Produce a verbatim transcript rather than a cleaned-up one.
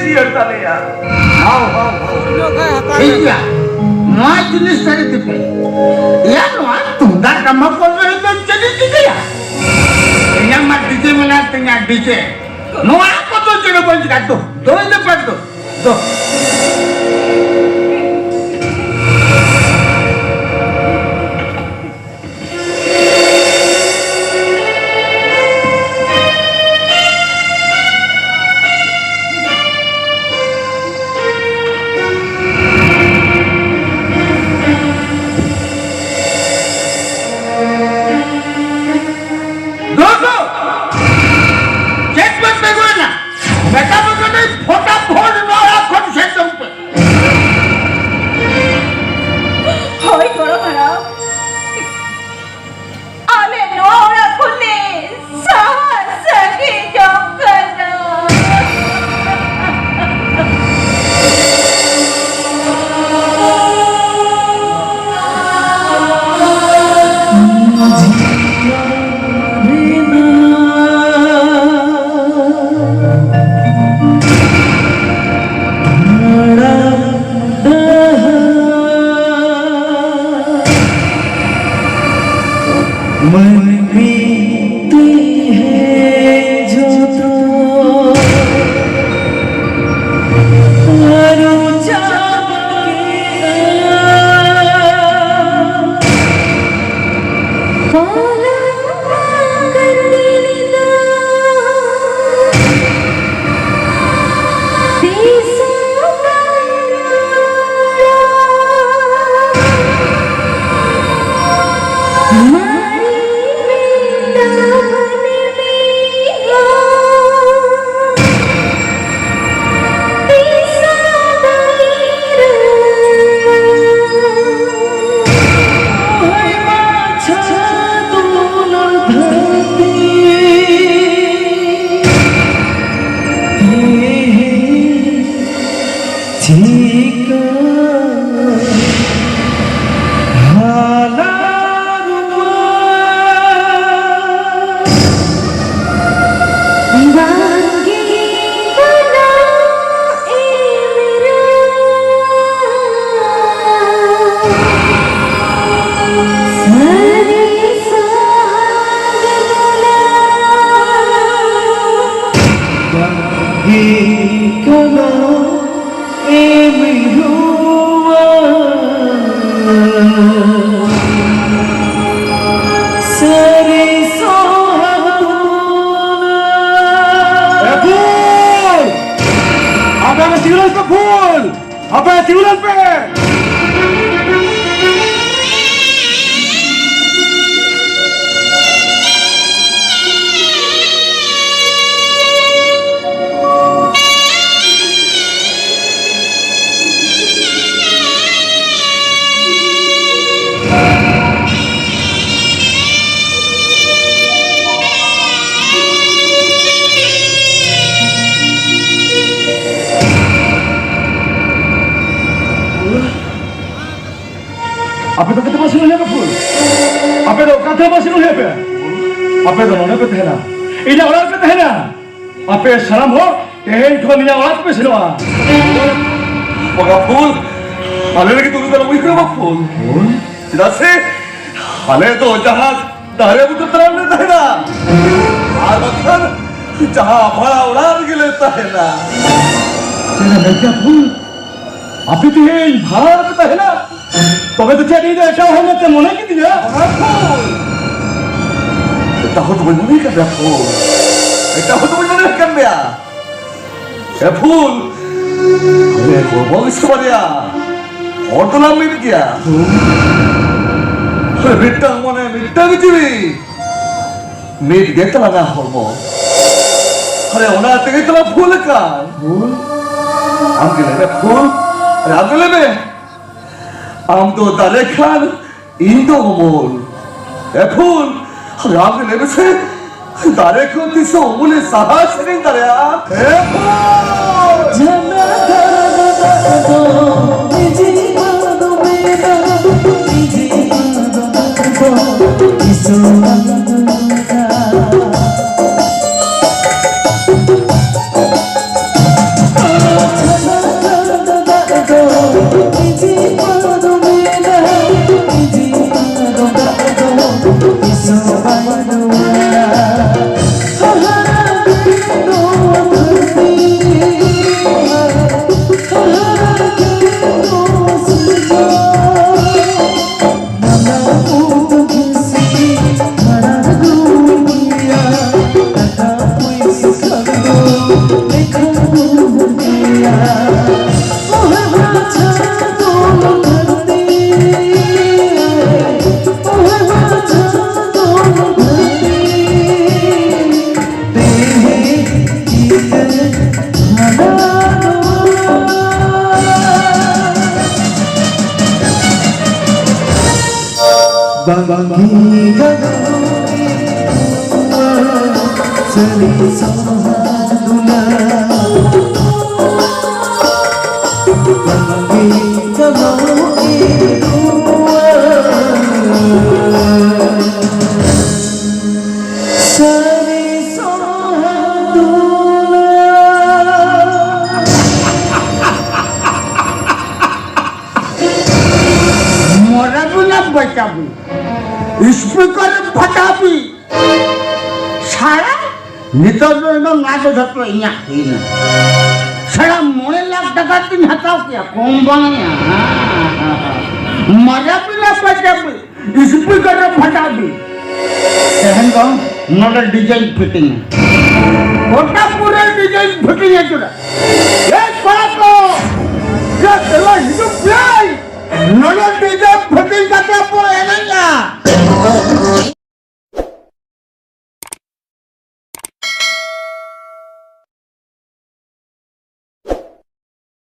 ᱤᱭᱟᱹ ᱛᱟᱞᱮᱭᱟ᱾ ᱦᱟᱣ, ᱦᱟᱣ, ᱦᱟᱣ᱾ ᱴᱷᱤᱠ ᱜᱮᱭᱟ᱾ ᱱᱚᱣᱟ ᱡᱤᱱᱤᱥ ᱥᱟᱹᱨᱤ ᱛᱮᱯᱮ᱾ ᱮᱭᱟ, ᱱᱚᱣᱟ ᱛᱩᱢᱫᱟᱜ ᱴᱟᱢᱟᱠ ᱠᱚᱨᱮ ᱫᱚ ᱪᱮᱫ ᱤᱧ ᱪᱤᱠᱟᱹᱭᱟ? ᱤᱧᱟᱹᱜ ᱢᱟ ᱰᱤᱡᱮ ᱢᱮᱱᱟᱜ ᱛᱤᱧᱟ, ᱰᱤᱡᱮ᱾ ᱱᱚᱣᱟ ᱠᱚᱫᱚ ᱪᱮᱫ ᱦᱚᱸ ᱵᱟᱹᱧ ᱪᱤᱠᱟᱹ᱾ ᱫᱚ, ᱫᱚ, ᱫᱚ, ᱫᱚ᱾ ᱫᱩ, ᱫᱩ! ᱪᱮᱫ ᱯᱮ ᱛᱤᱸᱜᱩᱭᱮᱱᱟ? ᱢᱮᱛᱟ ᱯᱮ ᱠᱟᱹᱱᱟᱹᱧ, ᱯᱷᱚᱴᱟᱯᱷᱚᱴ ᱱᱚᱣᱟ ᱚᱲᱟᱜ ᱠᱷᱚᱱ ᱥᱮᱱ ᱛᱟᱵᱚᱱ ᱯᱮ᱾ ᱦᱳᱭ, ᱜᱚᱲᱚᱢ ᱦᱟᱲᱟᱢ᱾ ᱟᱞᱮ ᱱᱚᱣᱟ ᱚᱲᱟᱜ ᱠᱷᱚᱱ ᱞᱮ ᱥᱟᱦᱟ ᱥᱟᱺᱜᱤᱧᱚᱜ ᱠᱟᱱᱟ᱾ ᱢᱟᱹᱱᱢᱤ ᱛᱮᱦᱮᱧ ᱡᱚᱛᱚ ᱟᱹᱨᱩ ᱪᱟᱵᱟ ᱠᱮᱫᱟ᱾ ᱯᱷᱩᱞ, ᱟᱯᱮ ᱛᱤᱸᱜᱩ ᱞᱮᱱ ᱯᱮ᱾ ᱟᱯᱮ ᱫᱚ ᱚᱠᱟ ᱛᱮᱦᱚᱸ ᱵᱟᱹᱧ ᱥᱮᱱᱚᱜ ᱦᱩᱭ ᱟᱯᱮ᱾ ᱟᱯᱮ ᱫᱚ ᱚᱠᱟ ᱛᱮᱦᱚᱸ ᱵᱟᱹᱧ ᱥᱮᱱᱚᱜ ᱦᱩᱭ ᱟᱯᱮ᱾ ᱟᱯᱮ ᱫᱚ ᱱᱚᱰᱮ ᱯᱮ ᱛᱟᱦᱮᱱᱟ, ᱤᱧᱟᱹᱜ ᱚᱲᱟᱜ ᱨᱮᱯᱮ ᱛᱟᱦᱮᱱᱟ᱾ ᱟᱯᱮ ᱥᱟᱱᱟᱢ ᱦᱚᱲ ᱛᱮᱦᱮᱧ ᱠᱷᱚᱱ ᱤᱧᱟᱹᱜ ᱚᱲᱟᱜ ᱛᱮᱯᱮ ᱥᱮᱱᱚᱜᱼᱟ᱾ ᱵᱟᱵᱟ ᱯᱷᱩᱞ, ᱟᱞᱮ ᱞᱟᱹᱜᱤᱫ ᱩᱱᱤ ᱫᱚ ᱟᱞᱚᱢ ᱩᱭᱦᱟᱹᱨᱟ ᱵᱟᱵᱟ ᱯᱷᱩᱞ᱾ ᱯᱷᱩᱞ? ᱪᱮᱫᱟᱜ ᱥᱮ ᱟᱞᱮ ᱫᱚ ᱡᱟᱦᱟᱸ ᱫᱟᱨᱮ ᱵᱩᱴᱟᱹ ᱛᱟᱞᱟ ᱨᱮᱞᱮ ᱛᱟᱦᱮᱱᱟ, ᱟᱨ ᱵᱟᱝᱠᱷᱟᱱ ᱡᱟᱦᱟᱸ ᱵᱷᱟᱲᱟ ᱚᱲᱟᱜ ᱨᱮᱜᱮ ᱞᱮ ᱛᱟᱦᱮᱱᱟ᱾ ᱪᱮᱫ ᱮᱢ ᱢᱮᱱ ᱠᱮᱫᱟ ᱯᱷᱩᱞ? ᱟᱯᱮ ᱛᱮᱦᱮᱧ ᱵᱷᱟᱲᱟ ᱨᱮᱯᱮ ᱛᱟᱦᱮᱱᱟ? ᱛᱚᱵᱮ ᱫᱚ ᱪᱮᱫ ᱤᱧ ᱫᱚ ᱮᱴᱟᱜ ᱦᱚᱲ ᱢᱮᱱᱛᱮ ᱢᱚᱱᱮ ᱠᱤᱫᱤᱧᱟ? ᱵᱟᱝᱟ ᱯᱷᱩᱞ, ᱮᱴᱟᱜ ᱦᱚᱲ ᱫᱚ ᱵᱟᱹᱧ ᱢᱚᱱᱮ ᱠᱟᱫ ᱢᱮᱭᱟ ᱯᱷᱩᱞ, ᱮᱴᱟᱜ ᱦᱚᱲ ᱫᱚ ᱵᱟᱹᱧ ᱢᱚᱱᱮ ᱠᱟᱫ ᱢᱮᱭᱟ᱾ ᱮ ᱯᱷᱩᱞ, ᱟᱞᱮ ᱦᱚᱲᱢᱚ ᱜᱮᱥᱮ ᱵᱟᱨᱭᱟ, ᱦᱚᱲ ᱫᱚᱞᱟᱝ ᱢᱤᱫ ᱜᱮᱭᱟ᱾ ᱟᱞᱮ ᱢᱤᱫᱴᱟᱝ ᱢᱚᱱᱮ, ᱢᱤᱫᱴᱟᱝ ᱡᱤᱣᱤ, ᱢᱤᱫ ᱜᱮ ᱛᱟᱞᱟᱝᱟ ᱦᱚᱲᱢᱚ᱾ ᱟᱞᱮ ᱚᱱᱟ ᱛᱮᱜᱮ ᱛᱟᱞᱟᱝ ᱯᱷᱩᱞ ᱟᱠᱟᱱ᱾ ᱯᱷᱩᱞ? ᱟᱢ ᱜᱮ ᱞᱟᱹᱭ ᱢᱮ ᱯᱷᱩᱞ, ᱟᱨ ᱟᱢ ᱜᱮ ᱞᱟᱹᱭ ᱢᱮ᱾ ᱟᱢ ᱫᱚ ᱫᱟᱨᱮ ᱠᱷᱟᱱ ᱤᱧ ᱫᱚ ᱩᱢᱩᱞ᱾ ᱮ ᱯᱷᱩᱞ, ᱟᱢ ᱜᱮ ᱞᱟᱹᱭ ᱢᱮᱥᱮ, ᱫᱟᱨᱮ ᱠᱷᱚᱱ ᱛᱤᱥ ᱦᱚᱸ ᱩᱢᱩᱞᱮ ᱥᱟᱦᱟ ᱥᱮᱨᱮᱧ ᱫᱟᱲᱮᱭᱟᱜᱼᱟ? ᱮ ᱯᱷᱩᱞ! ᱵᱟᱝ ᱜᱟᱱᱚᱜ ᱥᱟᱹᱨᱤ ᱥᱚᱦᱟᱜ ᱫᱩᱞᱟᱹᱲ᱾ ᱵᱟᱝ ᱜᱟᱱᱚᱜ ᱥᱟᱹᱨᱤ ᱥᱚᱦᱟᱜ ᱫᱩᱞᱟᱹᱲ᱾ ᱢᱚᱨᱟ ᱵᱤᱱᱟ ᱵᱟᱪᱟᱵᱤ, ᱥᱯᱤᱠᱟᱨ ᱯᱷᱟᱴᱟᱵᱤ᱾ ᱥᱟᱲᱟ, ᱱᱤᱛᱚᱜ ᱫᱚ ᱮᱠᱫᱚᱢ ᱱᱚᱣᱟ ᱫᱚ ᱡᱷᱚᱛᱚ ᱤᱧᱟᱜ ᱦᱩᱭᱱᱟ᱾ ᱥᱟᱲᱟ, ᱢᱚᱬᱮ ᱞᱟᱠᱷ ᱴᱟᱠᱟ ᱛᱤᱧ ᱦᱟᱛᱟᱣ ᱠᱮᱭᱟ, ᱠᱚᱢ ᱵᱟᱝ ᱭᱟ᱾ ᱢᱚᱨᱟ ᱵᱤᱱᱟ ᱵᱟᱪᱟᱵᱤ, ᱥᱯᱤᱠᱟᱨ ᱯᱷᱟᱴᱟᱵᱤ᱾ ᱛᱮᱦᱮᱧ ᱫᱚ ᱱᱚᱰᱮ ᱰᱤᱡᱮᱧ ᱯᱷᱤᱴᱤᱝᱟ᱾ ᱜᱚᱴᱟ ᱯᱩᱨᱟᱹ ᱰᱤᱡᱮᱧ ᱯᱷᱤᱴᱤᱝ ᱟᱹᱪᱩᱨᱟ᱾ ᱮ ᱠᱚᱲᱟ ᱠᱚ, ᱭᱟ ᱫᱮᱞᱟ ᱦᱤᱡᱩᱜ ᱯᱮ᱾ ᱱᱚᱰᱮ ᱰᱤᱡᱮ ᱯᱷᱤᱴᱤᱝ ᱠᱟᱛᱮ ᱵᱚ ᱮᱱᱮᱡ